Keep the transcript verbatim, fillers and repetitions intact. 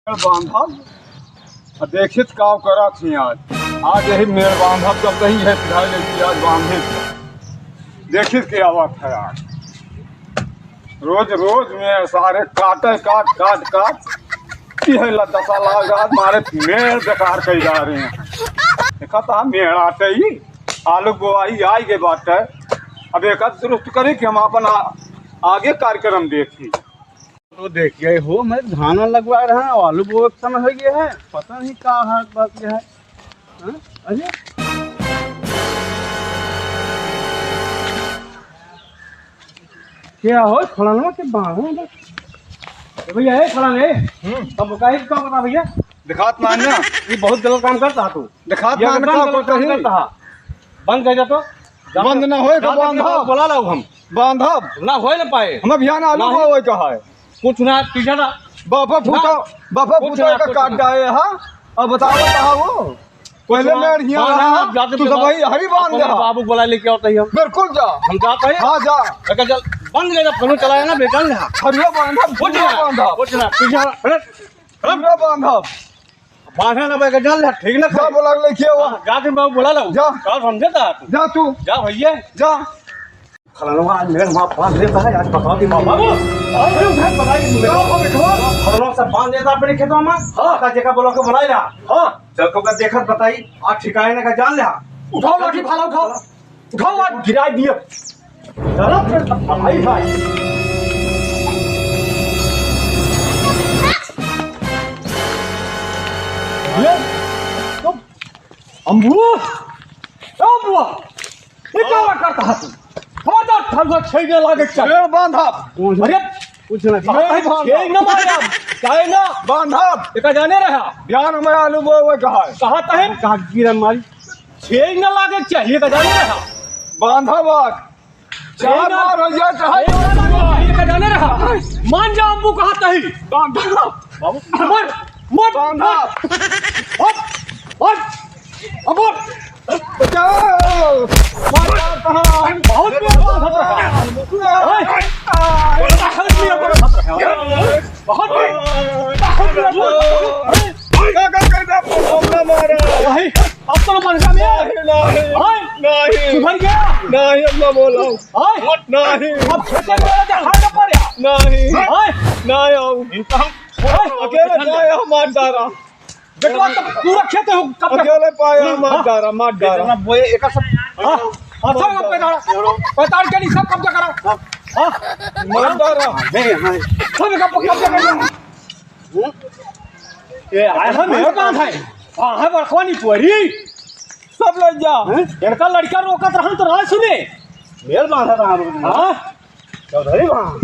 बांधब। आ देखित का करत ही आज। आज यही मेड़ बांधब, जब कहीं है सिखाई लेती आज बांधे। देखित के आवत है आज। रोज रोज में सारे काटे, काट, काट, काट। यह ला दशा लाग आज, मारे मेड़ बेकार कई जा रहे हैं। देखा था मेड़ आते ही आलू बोआई आई के बात है। अब एक दुरुस्त करी कि हम अपन आ-, आगे कार्यक्रम देखी। तो देखिए हो, मैं धान लगवा रहा हूँ, आलू बोए के समय हो गया है, पता नहीं का हाल बात है। हाँ? अरे क्या हो, फलाना के बाहर है। ए भैया, ए फलाने, हम्म। तब का ही का पता भैया? दिखात ना ना। ये बहुत गलत काम करता है तू। दिखात ये ना एकदम ना गलत काम कहीं। करता है। बंद कर जा तो। बंद ना होए तो जा तो बांधा। बुला लाओ हम। बांधब। ना होए ना पाए। हम अभियान आलू ना। बोए का है। कुछ ना, पीछे ना। बाफा फूटा, ना। बाफा कुछ फूटा ना, का कुछ काट ना। जाए, हाँ? अब बताओ कहाँ वो? पहले ना। मैं हियाँ बांध रहा, ना, जाते तू सब बाबा, वही हरी बांध अपने रहा। बाबू को बुला लेके आओ तही हम। बिल्कुल जा। हम जाते हैं। हाँ, जा। लेकिन चल, बंद कर, अब कौनो चलाया ना, बेचल ना। हरिया बांधब, कुछ पूरा ना, बांधब। कुछ ना, पीछे ना, हट, हट। पूरा बांधब। बांधे ना भाई, जान ले, ठीक ना जा, खाई। बोला लेके आओ। हाँ, जाके मैं बुला लाऊं। जा। का समझे था तू? जा तू। जा भैया। जा। फलाना आज मेरे माँ बांध देता है, आज बताओ कि बाबा, अरे उधर बताइए, बैठो, बैठो। फलाना सब बांध देता अपने खेतों में। हाँ। का जेका बोला के बुलाई रहा। हाँ। जब को का देखत बताई, आज ठिकाने का जान ले। उठाओ लाठी भाला, उठाओ। उठाओ, आज गिराई दिए। चलो, फिर भाई, भाई। ये, तो, अम्बुआ, अम्बुआ, ये का करता है तू? खबरदार, ठंडा छेद न लागे, चल। पेड़ बांधा। अरे, कुछ नहीं, बांधा। छेद न मारे, चाहे ना। बांधा। ये का जाने रहा? बिहान में आलू बोए कहा है। कहा तहे? कहा गिरा मारी। छेद न लागे चाहिए, तो जाने रहा। बांधा बात। चार बार हो जाए, चाहे छेद न लागे चाहिए, तो जाने रहा। मान जा, अम्बू कहा तही। बांधा। बाबू, मर, मर, बांधा। मर। हट, हट, अब मर। बचाओ। मार, मार, कहाँ? बहुत बुरा बांधा था। ओए, बहुत बुरा बांधा था। बहुत बुरा, बहुत बुरा बांधा था। काका, काका, हमला मारा। नहीं, अब तो बन गया मैं। नहीं, नहीं। ओए, नहीं। सुधर गया। नहीं, हमला बोला। ओए। नहीं। अब खेते में जा, हाथ पर आ। नहीं। ओए। नहीं, आओ। ओए। अकेले जाए, हम मार डारा। बेटवा तो पूरा खेत हो, कब तक? अकेले पाया, मार डारा, मार डारा। बेटवा बोए, एक सब। हाँ, हाँ, सब कब्जा करा। पैताल के लिए सब कब्जा करा। हाँ। मार डारा। नहीं, हाँ। सब कब-, कब्जा करा। हम्म? ये आए हैं, मेरे पास है। हाँ, है बड़कवानी पोरी। सब लग जा। हैं? इनका लड़का रोकत रहा तो ना सुने। मेरे पास है, हाँ। चौधरी वहाँ।